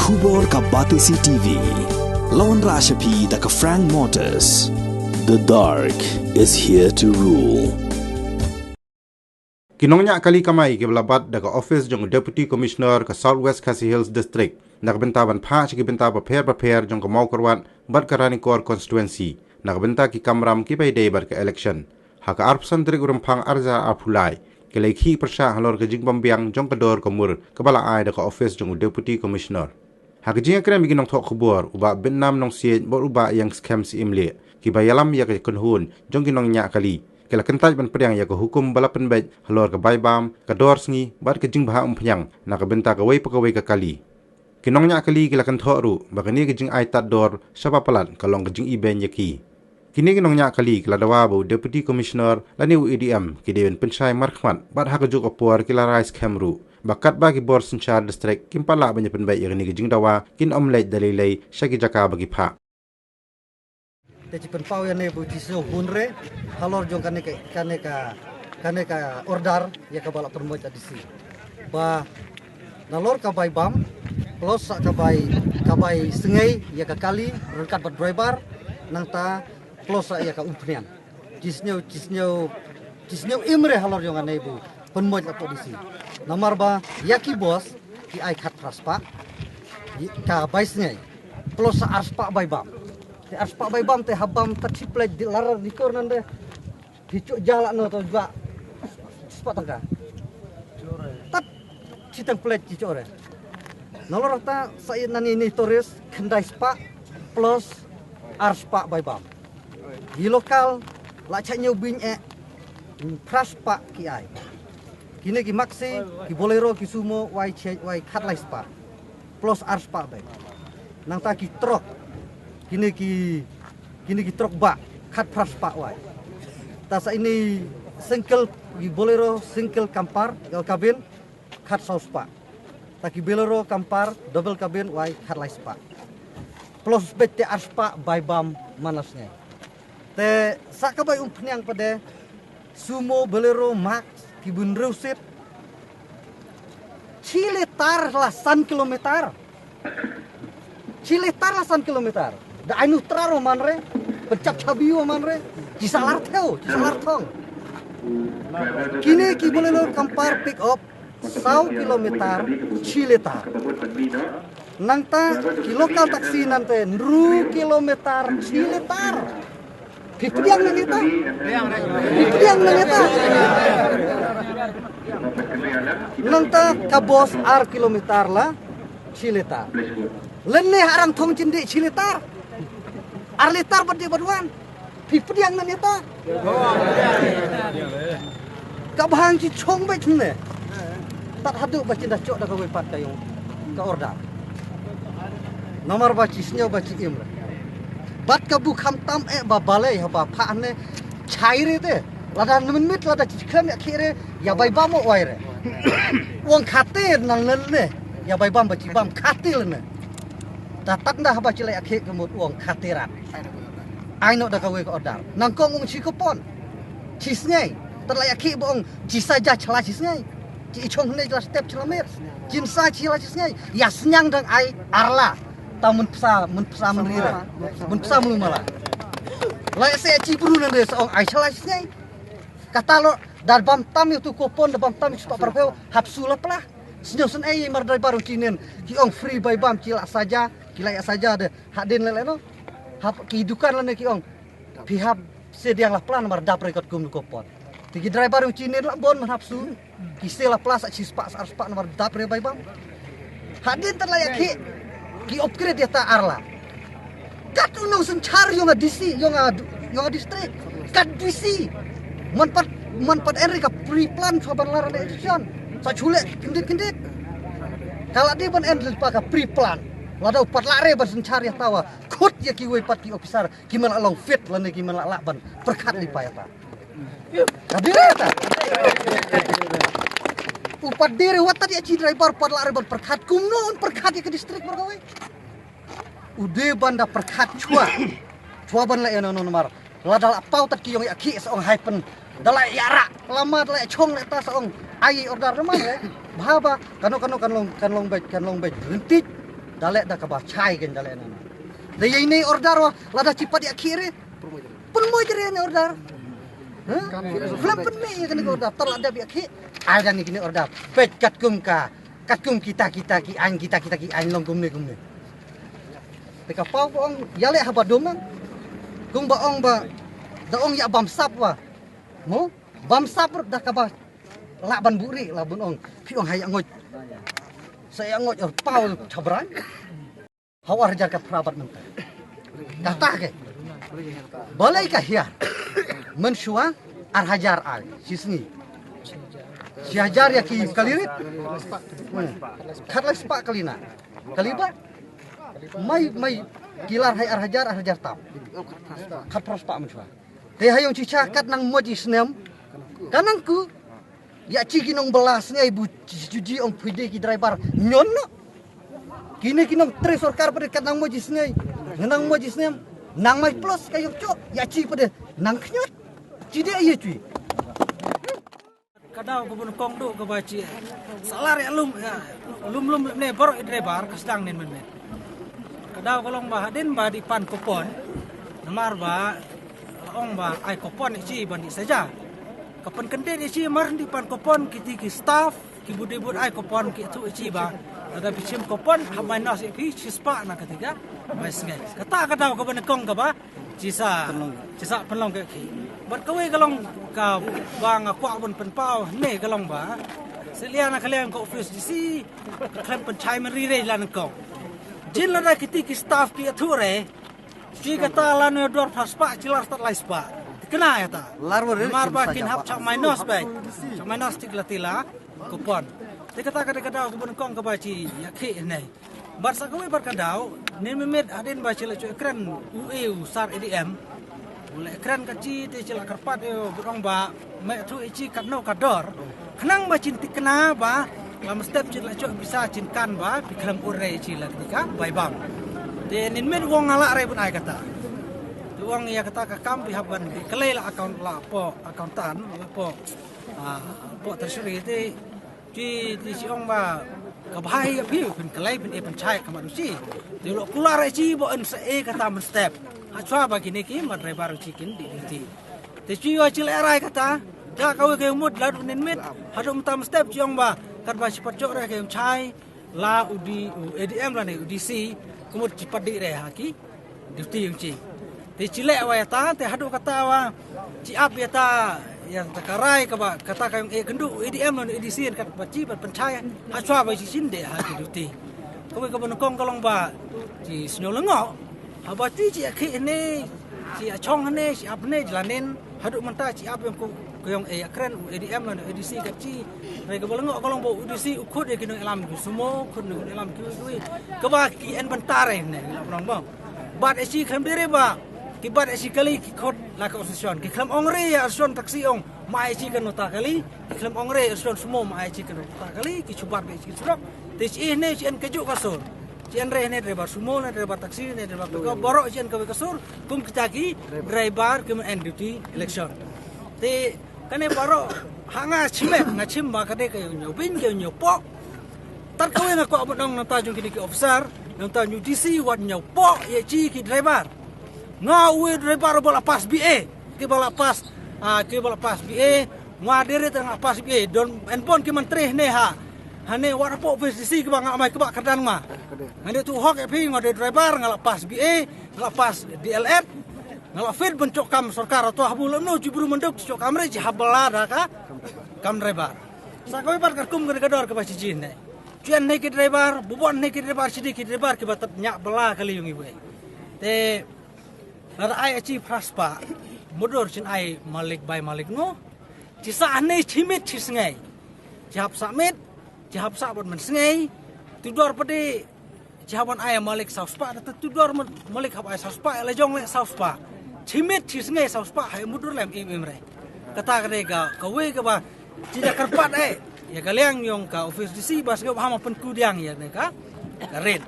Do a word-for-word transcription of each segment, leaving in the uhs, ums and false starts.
Khubor ka Batesi T V. Lawan Rashapi da ka Frank Motors. The dark is here to rule. Ki nongñiah kali kamai kiba la bat da ka office jong u Deputy Commissioner ka South West Khasi Hills District na ka bynta ban phah sha ki bynta bapher bapher jong ka Mawkyrwat bad ka Ranikor Constituency na ka bynta ki kamram kiba ïadei bad ka election. Ha ka arphew san tarik u Rymphang arhajar arphew lai ki la ïakhih pyrshah halor ka jingbym biang jong ka dor ka mur kaba la ai da ka office jong u Deputy Commissioner. Ha ka jingïakren bad ki nongthoh khubor, u Bah Bitnam Nongsiej bad u Bah Ïangskhem Syiemlieh, kiba ïalam ïa ka kynhun jong ki nongñiah kali, ki la kyntait ban pdiang ïa ka hukum ba la pynbeit halor ka bai bam, ka dor sngi bad ka jingbha umphniang na ka bynta kawei pa kawei ka kali. Ki nongñiah kali ki la kynthoh ruh ba kane ka jingai tad dor shaba palat ka long ka jingibeiñ ïa ki. Kine ki nongñiah kali ki la dawa ba u Deputy Commissioner lane u A D M ki dei ban pynshai markhmat bad ha kajuh ka por ki la rai skhem ruh ba katba ki bor synshar district kim pat lah ban ïa pynbeit ïa kane ka jingdawa, kin ym leit da lei lei sha ki jaka ba ki phah. Te ki pynpaw ïa ne ba u Chief Sniawbhalang halor jong kane ka, kane ka, kane ka order ïa kaba la pynbeit da D C. Ba nalor ka bai bam, plus sa ka bai, ka bai sngi ïa ka kali ryngkat bad driver, nangta plus sa ïa ka umphniang. Ki sniew, ki sniew, ki sniew im re halor jong kane ba u pynbeit da D C. Namar ba ïa ki bos ki ai khatphra spah ka bai sngi, plus sa ar spah bai bam. Te ar spah bai bam te haba bam ta chi plej di lar di kor nande. Phi chuh ja la no to jwa. Spah tangka. Tat chi tang plej chi chuh re. Nalor ta sa i nani ni tourist khyndai spah plus ar spah bai bam. Ki local la cha ñiew beiñ eh phra spah ki ai. Kine ki maxi, ki Bolero, ki Sumo, wai che, wai khatlai spah plus ar spah bai. Nangta ki truck, kine ki, kine ki truck ba khatphra spah wai. Ta sa ini single, ki Bolero single camper, el cabin, khatsaw spah. Ta ki Bolero camper double cabin wai khatlai spah. Plus beit te ar spah bai bam man la sngi. Te sa ka bai umphniang pat de Sumo, Bolero, Max, ki bun reusit. Chi litar la san kilometer. Chi litar la san kilometer. Da ainu trar wa man re, pynchap chabi wa man re, chi sa lar thew, chi sa lar thong. Kine ki Bolero camper pick up, saw kilometer, chi litar. Nangta ki local taxi nante, hynru kilometer, chi litar. Phi pdiang na neta. Phi pdiang na neta. Nangta ka bos ar kilometer la chi litar. Lynne harang thong chindi chi litar. Ar litar bad di bad wan. Phi pdiang na neta. Ka bhang chi chong beit ne. Tat haduh ba chin da chok da ka wei pat ka ïong ka order. Namar ba chi sniew ba chi im. Bad ka bu kham tam eh ba balei haba phah ne chai re te. Lada nmen mit lada chi khlem ïa khie re ïa bai bam o wai re. Wang khate nan len ne ïa bai bam ba chi bam khate len ne. Da tat nda haba chi la ïa khie ka mut wang khate rat. Ai no da ka wei ka order. Nang kong ung chi ko pon. Chi sngi. Tat la ïa khie ba ung chi sa ja chla chi sngi. Chi i chong ne la step chla mer. Chin sa chi la chi sngi. Ïa sniang dang ai arla. Ta mun psa, mun psa mun rira. Mun psa mun mala. La ïa se chi bru nan de sa ong ai chla chi sngi. Kata lo da bam tam ïa tu ko pon da bam tam ïa tu pa parpeu hap su la pla. Sniew sen ai mar driver u chinen. Ki ong free bai bam chi la sa ja. Ki la ïa sa ja de. Hadin le le no. Hap ki dukan la ne ki ong. Phi hap se diang la plan mar dap record kum ko pon. Ti ki driver u chinen la bon mar hap su. Ki se la pla sa chi spah sa ar spah mar dap re bai bam. Hadin tat la ïa ki. Ki upgrade ïa ta arla. Kat u nong synshar ïong a D C, ïong a, ïong a district. Kat D C. Man pat, man pat en re ka pre-plan chwa ban lar ne election. Sa chule, kindit, kindit. Ka la di ban en re pa ka pre-plan. Lada u pat la re ban synshar ïa ta wa. Khut ïa ki wei pat ki officer. Ki man la long fit lane ki man la lah ban pyrkhat li pa ïa ta. Ka dei re ta. U pat dei re wat ta ïa chi driver pat la re ban pyrkhat kumno un pyrkhat ïa ka district mar kawei. U dei ban da pyrkhat chwa. Chwa ban la ïa no no mar. La da la pau tat ki ïong ïa ki sa ong hai pen. Da la ïa rak lama da la ïa chong le ta sa ong ai order man re. Bha ba kano kano kan long kan long beit kan long beit. Ryntit. Da leh da kaba chai kein da leh na. Da ïa ine i order wa lada chi pat ïa khih re. Pynmoi re ine i order. Ha? Khlem pynmih ïa kane ka order. Tang lada ïa khih. Ai da ine i order. Peit katkum ka. Katkum kita kita ki aiñ, kita kita ki aiñ long kumne kumne. Te ka paw ka ong ïa leh haba dum nang. Kumba ong ba da ong ïa bam sap wa. Mo? Bam sap da kaba lah ban buhrieh lah bun ong. Phi ong ha ïa ngoit. Sa ïa ngoit ong paw chabran. Hawa ar hajar ka phra bad mynta. Kata ke. Balei ka hiar. Mynshuwa ar hajar ai. Shisngi. Shi hajar ïa ki kali rit. Hmm. Khatlai spah kali na. Kali ba. Mai mai kilar hai ar hajar ar hajar tam. Khat phra spah mynshuwa. Te ha ïong chicha kat nang mo ji snem. Ka nang ku. Ïa chi ki nong bala snei bu chi ju ji ong phi de ki driver ñion no. Kine ki nong tre sorkar pade kat nang mo ji snei. Nang mo ji snem. Nang mai plus ka ïong chok. Ïa chi pade nang khñiot. Chi de ïa chi. Ka daw ka bun kong du kaba chi. Salar ïa lum ïa lum lum ne baroh i driver ka sdang nen men men. Ka daw ka long ba hadien ba dei pan coupon. Namar ba la ong ba ai coupon ïa chi ban dei saja. Ka pynkyndit ïa chi mar dei pan coupon kiti ki staff ki bud dei bud ai coupon ki ïathuh ïa chi ba lada phi shim coupon hap minus ïa phi shispah na kata ka bai sngi. Kata ka daw ka bun kong kaba chi sa chi sa pynlong ka ki. Bad kawei ka long kaba nga kwah bun pynpaw ne ka long ba. Syllia na ka liang ka office D C ka khlem pynchai mari re la nang kong. Jin lada kiti ki staff ki ïathuh re. Chi kata la ne dor phra spah chi lar stat lai spah. Kena ïa ta. Lar wa re Mar ba kin hap chak minus bai. Chak minus tik la tila. Coupon. Te kata ka dei ka daw ka bun kong kaba chi ïa khih ne. Bad sa kawei bad ka daw ne mimit hadien ba chi la chu kren u e u sar A D M. U la kren ka chi te chi la kyrpad ïa u bad ong ba me thu ïa chi katno ka dor. Khnang ba chin tikna ba la mestep chin la chok pisa chin kan ba phi khlem ur re chi la tika bai bam. Te nin met wong nga la re bun ai kata. Te wong ïa kata ka kam phi hap ban phi klei la account la po accountant la po. Ah, po treasury te chi te chi ong ba ka bhai ïa phi phin klei phin e phin chai ka ma du chi. Te lo kular chi bo en sa e kata mestep. Ha chwa ba kine ki ma driver chi kin di di. Te chi wa chi le rai kata. Ja ka we ke mut la du nin mit. Ha du mtam step chi ong ba kat ba chi pat chok re ke chai la u di u A D M la ne u D C. Kumut chi pat di re ha ki duty ong chi. Te chi le wa ya ta te ha du kata wa chi ap ya ta ya ta ka rai ka ba kata ka ong e kendu u A D M la ne u A D C kat ba chi pat pen chai ha chwa ba chi chin de ha ki duty. Ka we ka ba nong kong ka long ba chi snyo lengo. Haba ti chi akhi hne, chi achong hne, chi ap hne, jlanin, haduh mynta chi ap yong ku, ku yong e akren, u A D M ngan A D C kat chi. Re ka ba lengo ka long ba u A D C u khut e ki nong ilam ki sumo, khut nong ilam ki wi. Ka ba ki en bynta re hne, ngi lap nong bang. Bat e chi khlem dire ba, ki bat e chi kali ki khut la ka association. Ki khlem ong re ya association taxi ong, ma e chi ka nota kali, ki khlem ong re association sumo, ma e chi ka nota kali, ki chubat be chi surok. Te chi hne chi en ka juk ka sur. Chi en re ne driver sumo ne driver taxi ne driver pickup boro chi en ka we ka sur kum kita ki driver ki en duty election. Te kane boro ha nga chim nga chim ba ka de ka nyau bin ka nyau po. Tar ka we nga ko abot nong nata jong ki officer nata nyu D C wat nyau po ye chi ki driver. Nga we driver ba la pass B A ki ba la pass ah ki ba la pass B A. Nga dere ta nga pass B A don en bon ki mantri ne ha. Hane wat apo office D C ki ba nga amai ki ba kardang ma. Hane tu hok e phi nga de driver nga la pass B A, nga la pass D L Ed, nga la fit ben chok kam sorkar to habu lo no jibru menduk chok kam re ji habala da ka kam driver. Sa koi bar kar kum ka dor ka ba chi jin ne. Chuan ne ki driver, bubon ne ki driver, chi di ki driver ki ba tat nya bala ka li yung iwe. Te la da ai achi praspa mudur chin ai malik bai malik ngo. Chi sa ne chi mit chi sngai. Chi hap sa mit, chi hap sa bot man sngai. Tu dor pade chi hap ban ai malik sauspa da tu dor malik hap ai sauspa la jong le sauspa. Chi mit chi sngai sauspa hai mudur lem im im re. Kata ka de ka ka we ka ba chi da karpat e. Ya ka liang yong ka office D C ba sngai ba hama pen kudiang ya ne ka. Ka rin.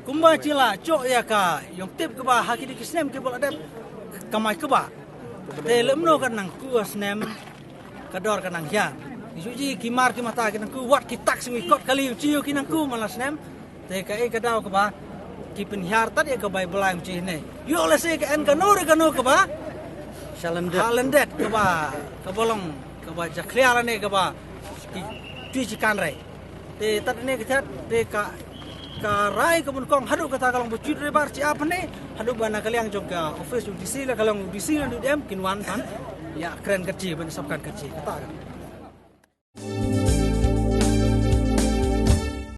Kumba chi la chok ya ka yong tip ka ba ha ki di ki snem ki ba la dep kamai ka ba. Te lem no ka nang ku snem. Ka dor ka nang hiar. Ki suji ki mar ki mata ki nang ku wat ki tak simi kot kali chi ki nang ku mala snem. Te kaei ka daw kaba ki pynhiar tad ïa ka bai blai mynta ne. Ïoh lehse ka en kano re kano kaba shalyndet, shalyndet kaba, kaba long kaba jakhlia lane kaba ki tui chi kan rai. Te tad ne ka tad te ka, ka rai kaba nyngkong haduh kata ka long ba tui re bar chi ap ne haduh ba na ka liang jong ka office jong D C la ka long D C la du dem kin wan pan ïa kren ka chi ban sap kan ka chi kata ka.